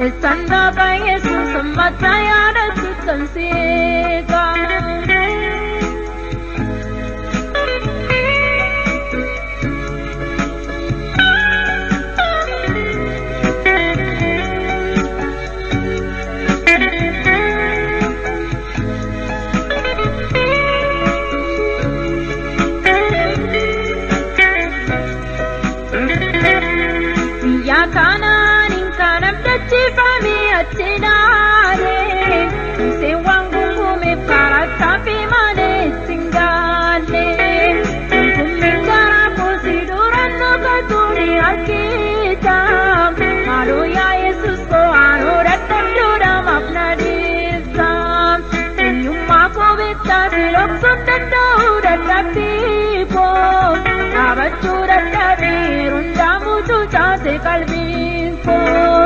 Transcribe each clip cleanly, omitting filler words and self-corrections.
Eessannaa Yesuus ammatta yaadatu tanseega. Biyya kanaan kan abdachiifame achi ilaale Museen waan gungumeef karaa fi malee ittiin gaalle. Gungummiin karaa koosii duraan dhokatu ni argita. Maaloo yaa Yesuus koo aanoo dadhabduudha maaf na dhiifta. Eenyummaa koo beektaa si dhoksuun danda'u dadhabbii koo. Dhaabachuu dadhabee hundaa mucucaase qalbiin koo.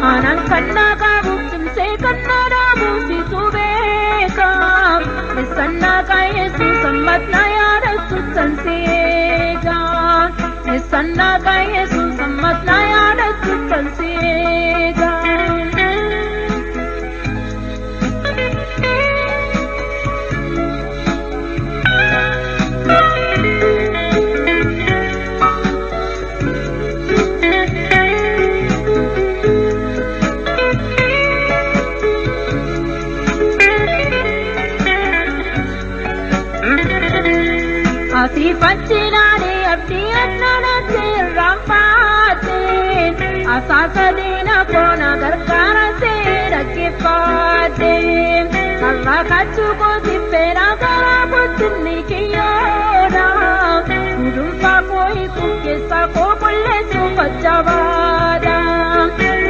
Aanaan kan na qabuuf cimsee kan na dhaabuuf situ beeka. Eessannaa Yesuus ammas na yaadatu tanseega. Eessannaa Yesuus ammas na yaadatu tanseega. Asii fachi ilaalee abdii addaatti irraanfaate. Asaasa diina koona gargaara seera keeffaate. Har'a kaachuu kooti fedha karaa kootti ni kiyyoodha. Gudunfaa koo hiikuu keessaa koo qulleessuu facabaadha.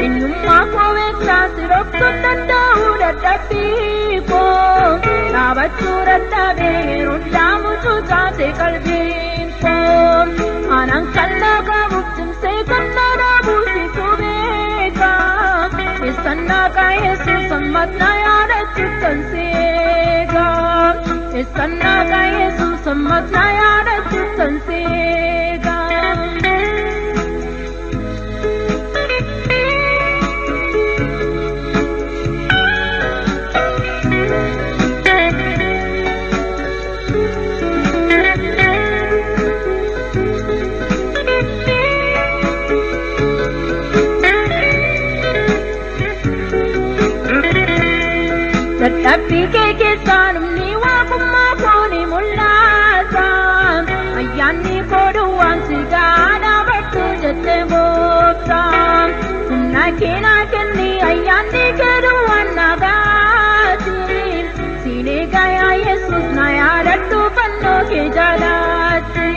Eenyummaa koo beektaa si dhoksuun danda'u dadhabbii koo. Dhaabachuu dadhabee yeroo mucucaase qalbiin koo. Aanaan kan na qabuuf cimsee kan na dhaabuuf situ beeka. Eessannaa Yesuus ammas na yaadatu tanseega. Eessannaa Yesuus ammas na yaadatu tanseega. Dadhabbii kee keessaan humni waaqummaa koo ni mul'ata. Ayyaanni koo duwwaan si gahaa dhaabattu jettee gooftaa. Humna kee naa kenni ayyaanni kee duwwaan na gaati. Siin eegaa yaa Yesuus na yaadadhu fannoo kee jalaatti.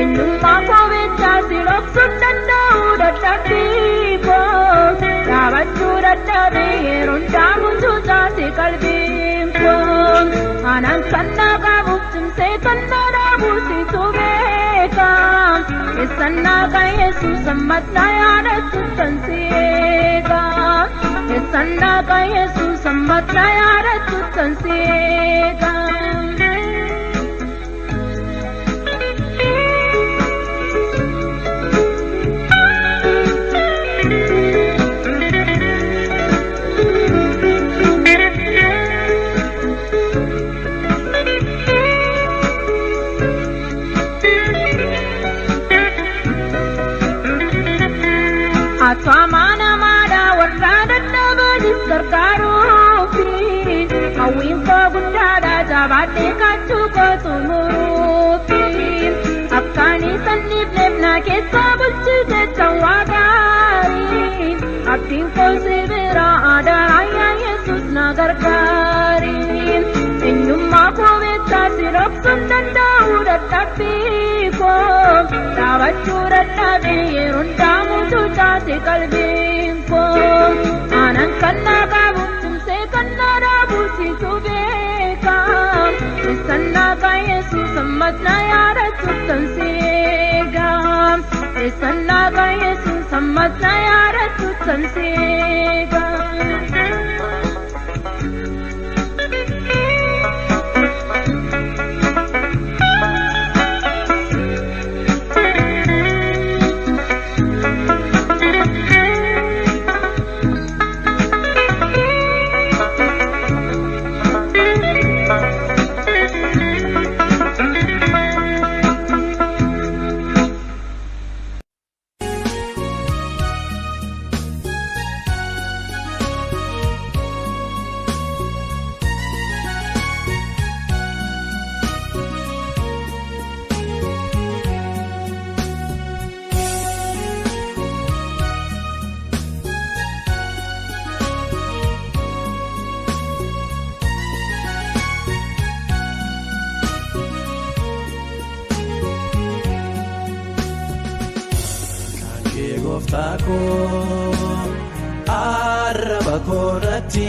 Eenyummaa koo beektaa si dhoksuun danda'u dadhabbii koo. Dhaabachuu dadhabee yeroo mucucaase qalbiin koo. Aanaan kan na qabuuf cimsee kan na dhaabuuf situ beeka. Eessannaa Yesuus ammas na yaadatu tanseega. Eessannaa Yesuus ammas na yaadatu tanseega. Atwaamaa namaadha warra dadhabanis gargaaruufi. Hawwiin koo guddaadha jabaadhee kaachuu koo xumuruufi. Akkaan isaan leebna keessa bulchite tawaa gaarii. Abdiin koo si bira adaraa yaa Yesuus na gargaari. Eenyummaa koo beektaa si dhoksuun danda'u dadhabbii koo. Dhaabachuu dadhabee yeroo mucucaase qalbiin koo. Aanaan kan na qabuuf cimsee kan na dhaabuuf situ beeka. Eessannaa Yesuus ammas na yaadatu tanseega. Eessannaa Yesuus ammas na yaadatu tanseega. gooftaa koo arraba koorratti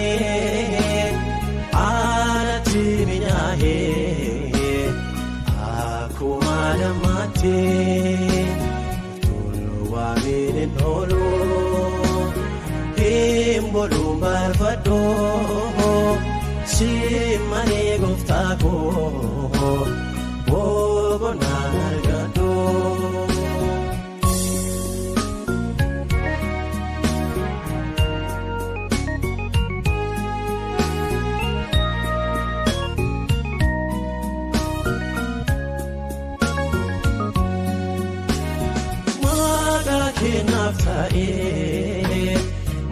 aanatti minyaa'ee akkuma namaatti tolu waameen hin oolu hin boluun barbaadhu si malee gooftaa koo boqonnaan argadhu.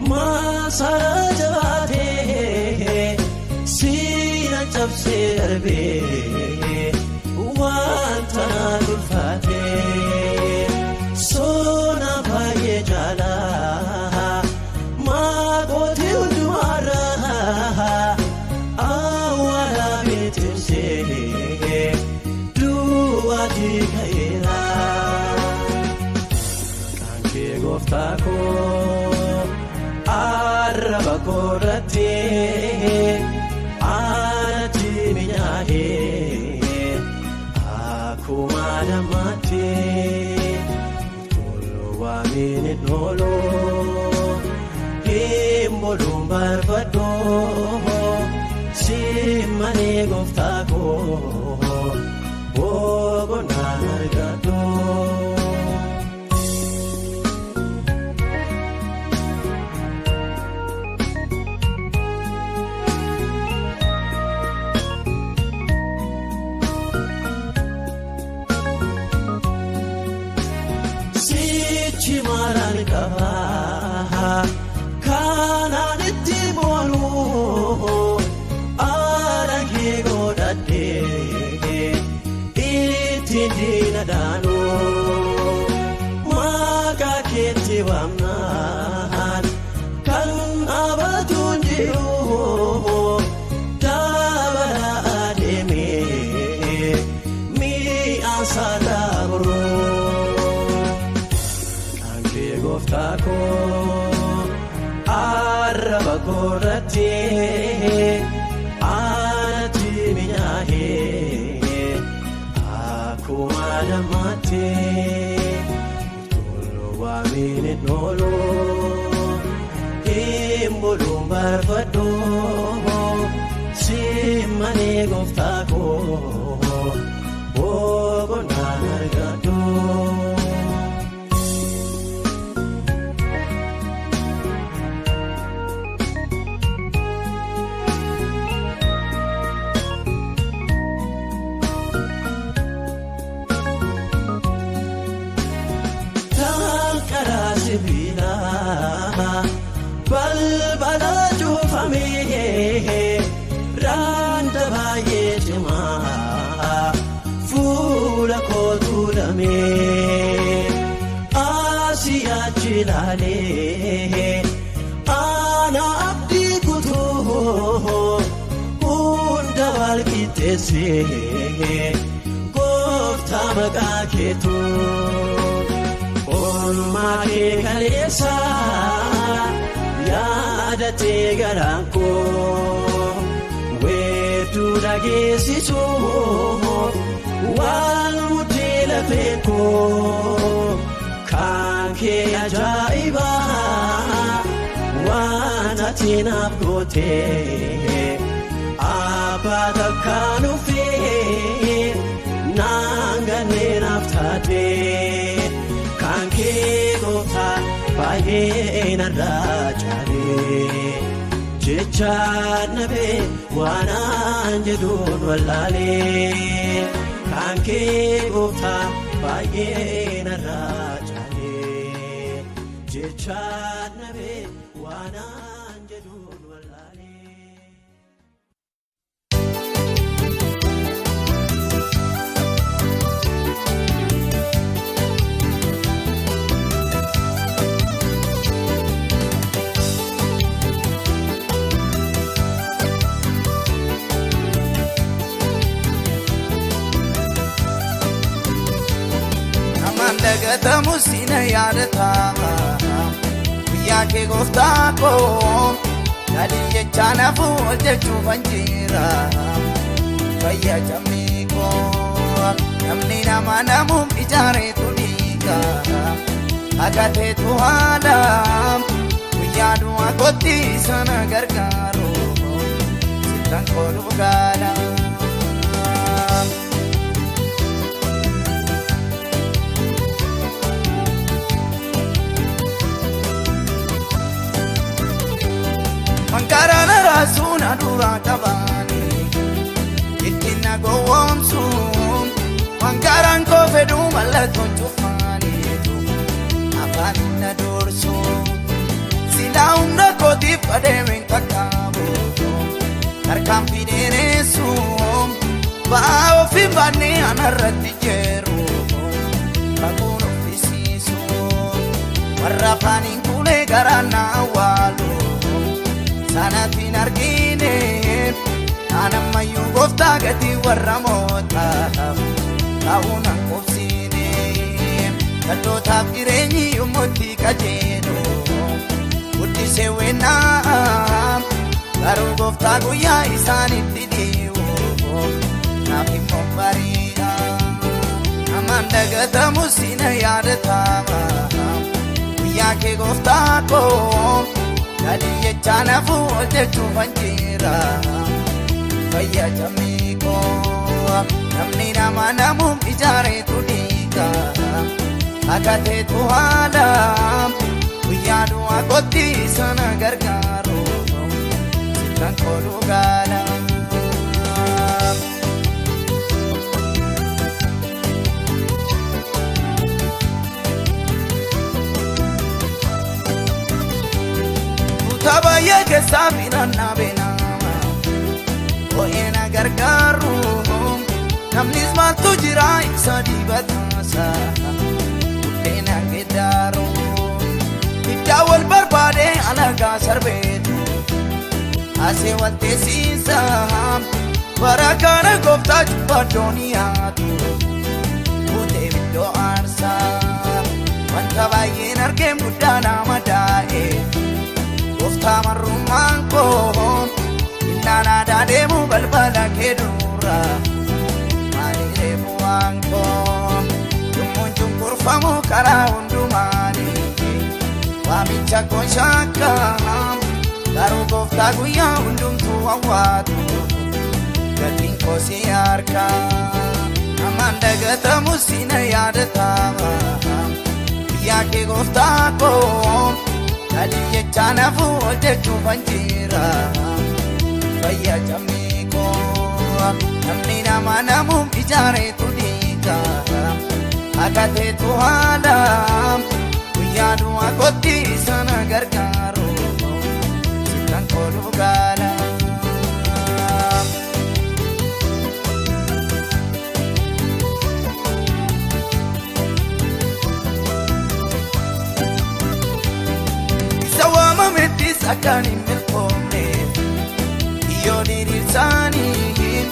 Maasara jabaatee siina cabsee darbee wanta ulfaatee soona baay'ee jaalaa maakootii hundumarraa awwaala beetimsee duwwaatii ka'eera. Gooftaa koo arraba koorratti aanatti minyaa'ee akkuma namaatti tolu waameen hin oolu hin boluun barbaadhu si malee gooftaa koo boqonnaan argadhu. Kanaan itti boonu argee godhadhee ittiin diina daanu maqaa keetti waamnaan kan dhaabatu hin jiru dabala adeemee mi'a saala Gooftaa koo arraba koorratti aanatti minyaa'ee akkuma namaatti tolu waameen hin oolu hin boluun barbaadhu si malee gooftaa koo boqonnaan argadhu. Balbala cuufamee raanta baay'ee cimaa fuula kootu lamee asii achi ilaalee ana abdii kutuu hunda wal qixxeessee gooftaa maqaa keetu. Oolmaa kee kaleessa yaadatee garaan koo weedduu dhageessisuuf waan mudee lafee koo kan kee ajaa'ibaa waan ati naaf gootee abbaa takkaan dhufee naan gannee naaf taatee. Kan kee gooftaa baay'ee narraa caalee jecha nabee waan aan jedhuun wallaalee kan kee gooftaa baay'ee narraa caalee jecha nabee waan aan jedhuun wallaalee. Dagatamu sina yaadata. Guyyaa kee gooftaa koo Gadi jecha nafu hojjechuufan jira Fayyaa cabni koo Namni nama namuuf ijaareetu dhiiga Akateetu haala Guyyaa du'a kootti sana gargaaru Sittan kooluu gaala. Mankaaraan raasuun aduraa qabaani ittiin na gowwoomsuun mankaaraan koo fedhuu mallattoon cufaaniitu afaan na dursuun silaa humna kootiif adeemeen qaqqaabu harkaan fidheeressuun ba'aa ofii baannee anarratti jeeru kakuun uffisiisuun warra afaaniin kuulee garaan na awwaalu. Sanatiin argine anammayyuu gooftaa gatii warra mootaaf ta'uun an qubsiine daldootaaf jireenyi yommuutti qajeelu guddisee wennaa garuu gooftaa guyyaa isaanitti dhi'u naaf immoo bari'a namaan dagatamu sina yaadatama guyyaa kee gooftaa koo. Gadi jecha nafu hojjechuufan jira Fayyaa cabni koo Namni nama namuuf ijaareetu dhiiga Akateetu haala Guyyaa du'a kootti sana gargaaru Sittan kooluu gaala. Tabaayee keessaa filannaa beenama Ooyee na gargaaru Namnis maaltu jira isa dibataasa Buddeen geeddaru Iddaa wal barbaade alagaa sarbeetu Asee wal teessisa Bara kana gooftaa cubbaa yaatu Kuutee iddoo aarsaa Wanta baay'een argeen guddaa nama daa'e. Gooftaa marrummaan koo innaan aadaa deemu balbala kee dura maaliiree bu'aan koo yommuun cunqurfamu karaa hundumaani waamicha koo shaakka garuu gooftaa guyyaa hundumtuu awwaatu gatiin koo si harka namaan dagatamu sina yaadatama guyyaa kee gooftaa koo. Gadi jecha nafu hojjechuufan jira Fayyaa cabni koo Namni nama namuuf ijaareetu dhiiga Akateetu haala Guyyaa du'a kootti sana gargaaru Sittan kooluu gaala. Waamamettis akkaan hin milkoomne Iyyoo diriirsaanii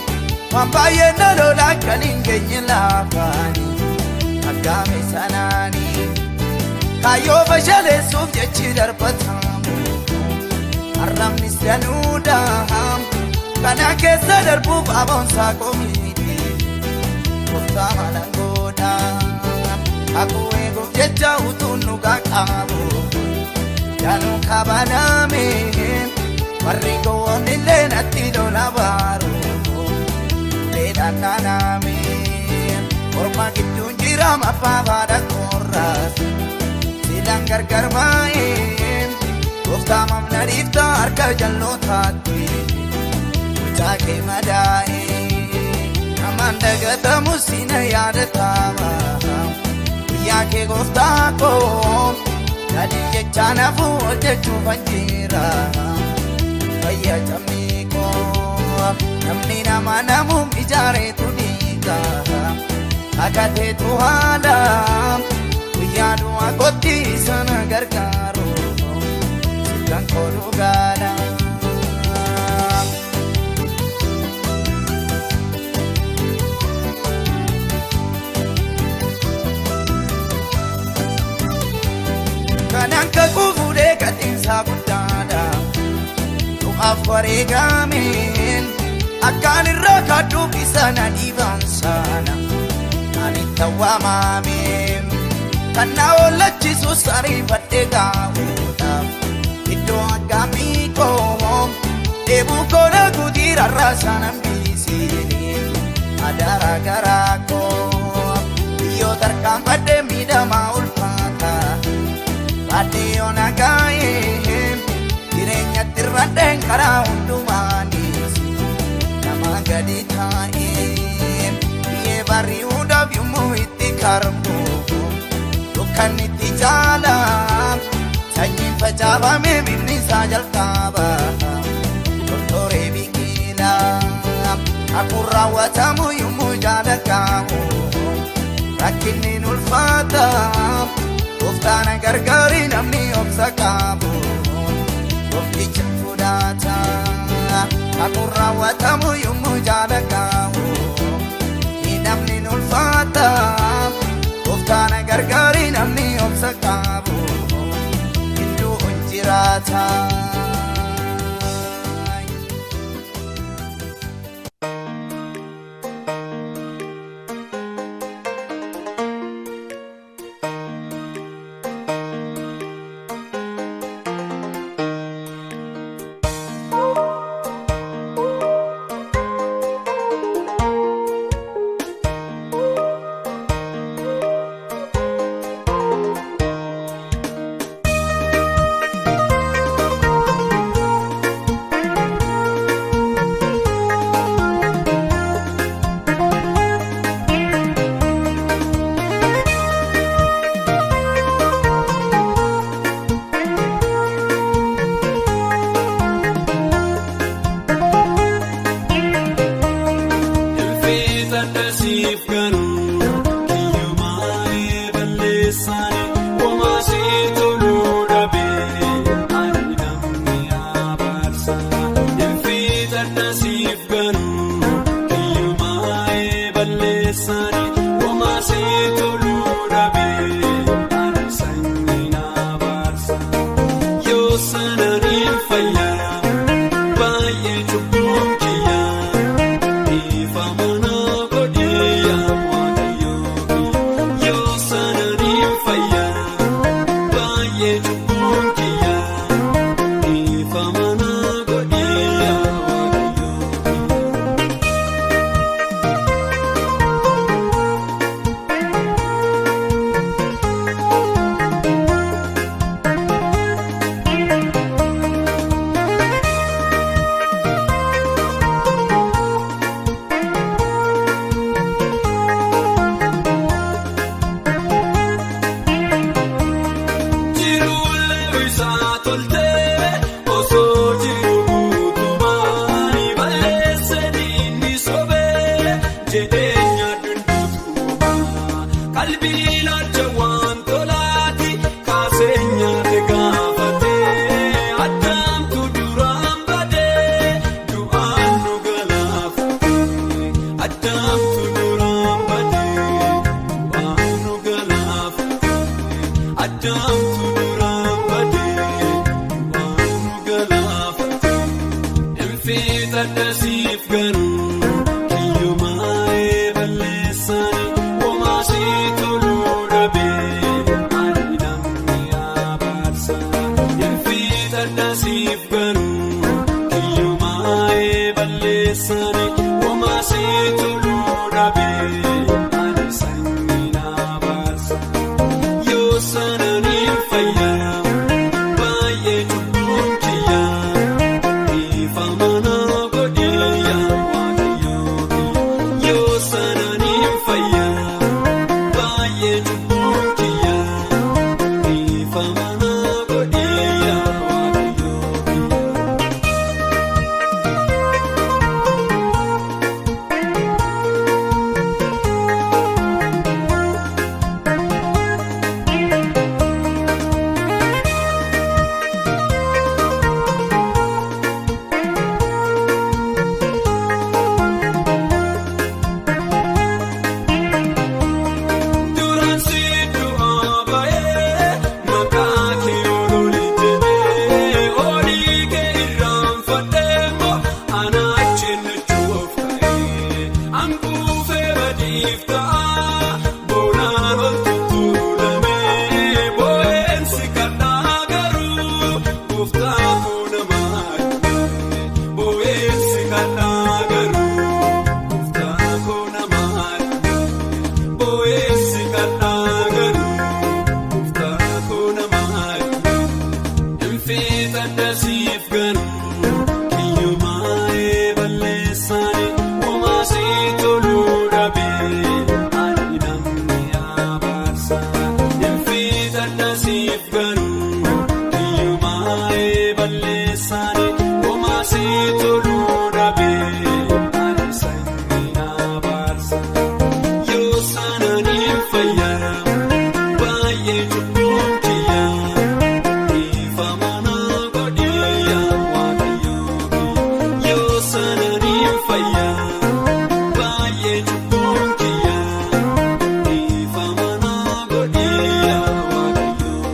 waan baay'ee na lola akkan hin geenye laafaanii aggaame sanaanii kaayyoo fashaleessuuf jechi darbatamu arrabnis danuudhaan kana keessa darbuuf aboonsaa komiiti gooftaa malan godha kakuu eeguuf jecha utuun nu qaqqaabu. Januu kabaname warri gowwoonni illee natti lola baaru uleedhaan naaname orma gidduun jira maffaa baadha korraas silaan gargar baa'ee gooftaa mamna dhiiftaa harka jallootaatti mucaa kee madaa'ee namaan dagatamu sina yaadatama guyyaa kee gooftaa koo. Gadi jecha nafu hojjechuufan jira Fayyaa cabni koo Namni nama namuuf ijaareetu dhiiga Akateetu haala Guyyaa du'a kootti sana gargaaru Sittan kooluu gaala. Du'aaf wareegameen akkaan irraa kaadduuf isa na dhiiban sana ani tawwaamame kan na ollachiisus ariifadhee gaa'uudhaaf iddoo akkamii koo dheebuu koo na guutii rarraasaa nan bilisee adaraa garaa koo yoo tarkaanfadhee miidhamaa ulfaata baadhee yoo na gaa'ee jireenyatti irradheen karaa hundumaanis nama gadi taa'ee biyyee bari'uudhaaf yommuu itti karbu dukkanni itti caala sanyiin facaafame bifni isaa jalqaba tortoree biqila hakuun raawwatamu yommuu jaalaqamu rakkinni ulfaata gooftaan gargaari namni obsa qabu. Goofticha fudhata hakuun raawwatamu yommuu jaalaqamu namni ulfaata gooftaan gargaari namni obsa qabu gidduu jiraata. Ankuufee badiif ta'a boonaan ol tuttuulamee boo'eensi kadhaa garuu gooftaa koona maal boo'eensi kadhaa garuu gooftaa koona maal boo'eensi kadhaa garuu gooftaa koona maal Nfiita dasiif garuu kiyyumaa balleessaani womaasii toluu dhabee ani namni abaarsa. Nfiita dasiif garuu kiyyumaa balleessaani womaasii toluu dhabee ani sanyii abaarsa. Yoo sananiin fayyaa baay'ee cubbuun kiyyaa. Ifamana godhiyaa waaqayyoo yoo sananiin fayyaa baay'ee cubbuun kiyyaa ifamana godhiyaa waaqayyoo.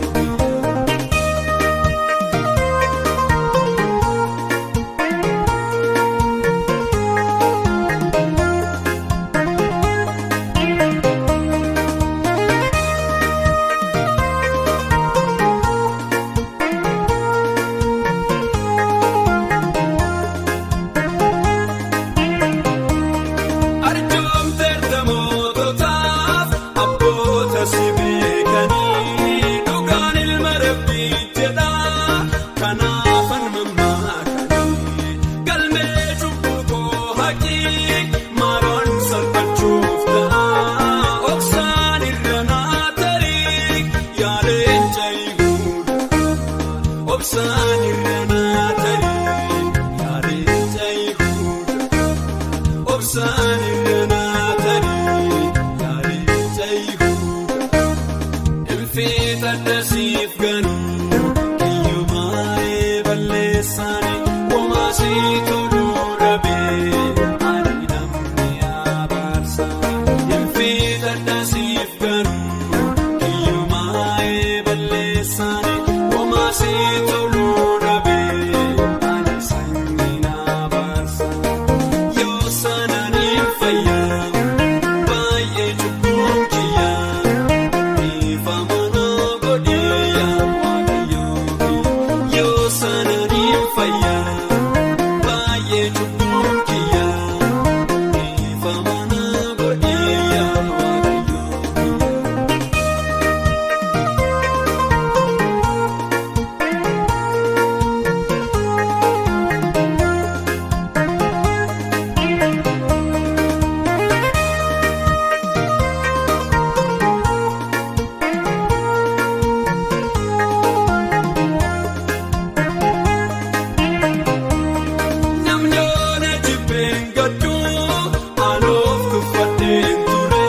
Arjoomteerta moototaaf abboota si beekanii dhugaan ilma rabbii jedhaa kanaafan mammaakanii galmee cubbuu koo haqii maaloon salphachuuf ta'a obsaan irra naa tarii yaaleen caayiguudha obsaan irra naa tarii yaaleen caayiguudha. Obsaan irra naa tarii yaaleen caayiguudha. Nfiita dasiif garuu kiyyumaa balleessaani womaasii toluu dhabee ani namni abaarsa. Nfiita dasiif garuu kiyyumaa balleessaani womaasii toluu dhabee ani sanyii abaarsa. Yoo sananiin fayyaa baay'ee cubbuun kiyyaa ifamana godhiyaa waaqayyoo yoo sananiin fayyaa baay'ee cubbuun kiyyaa ifamana godhiyaa waaqayyoo. Namni oona jibbeen gadduu anoof tuffadheen ture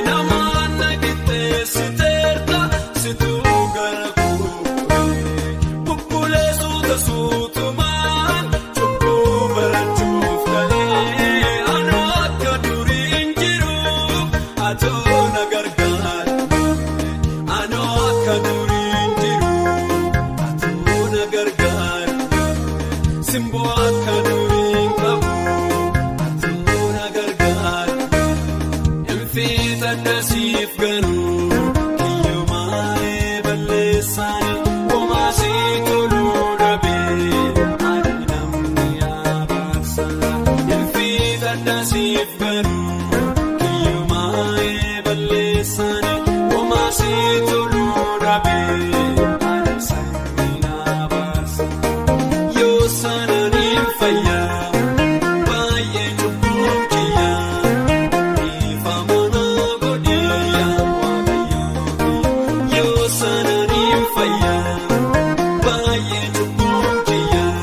namaan na qixxeessiteerta situu gara kuukure bubbulee suuta suutumaan cubbuu barachuuf ta'ee anoo akka durii hin jiru atoo na gargaara anoo akka durii hin jiru atoo na gargaara. Simboo akka durii qabu atuun gargaara. Nfiita dasiif garuu kiyyumaa balleessaani womaasii toluu dhabee ani namni abaarsa. Nfiita dasiif garuu kiyyumaa balleessaani womaasii toluu dhabee ani sanyii abaarsa. Yoo sananiin fayyaa baay'ee cubbuun kiyyaa ifamana godhiyaa waaqayyoo yoo sananiin fayyaa baay'ee cubbuun kiyyaa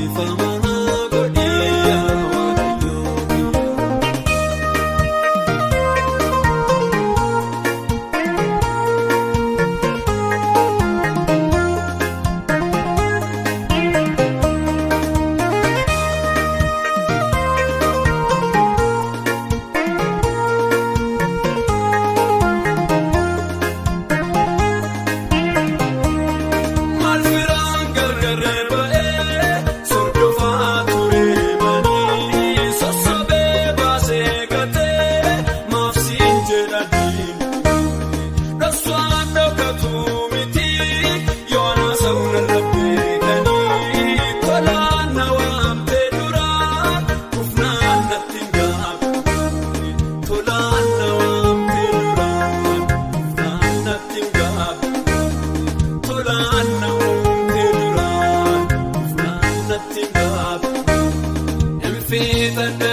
ifamana godhiyaa waaqayyoo.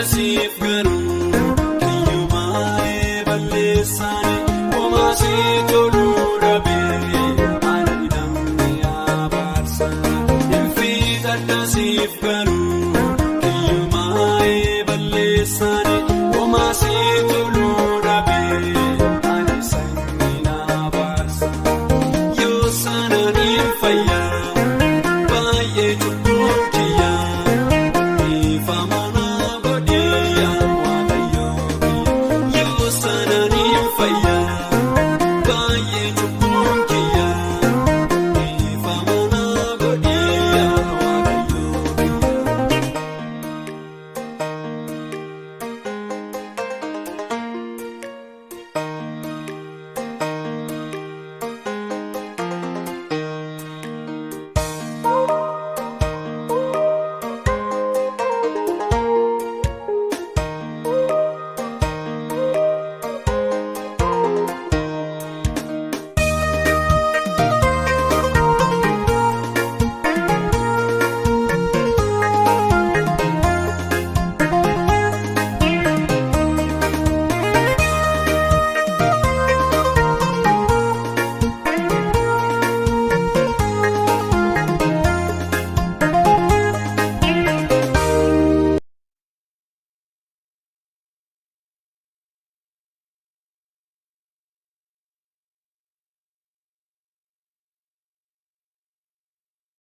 Siif garuu.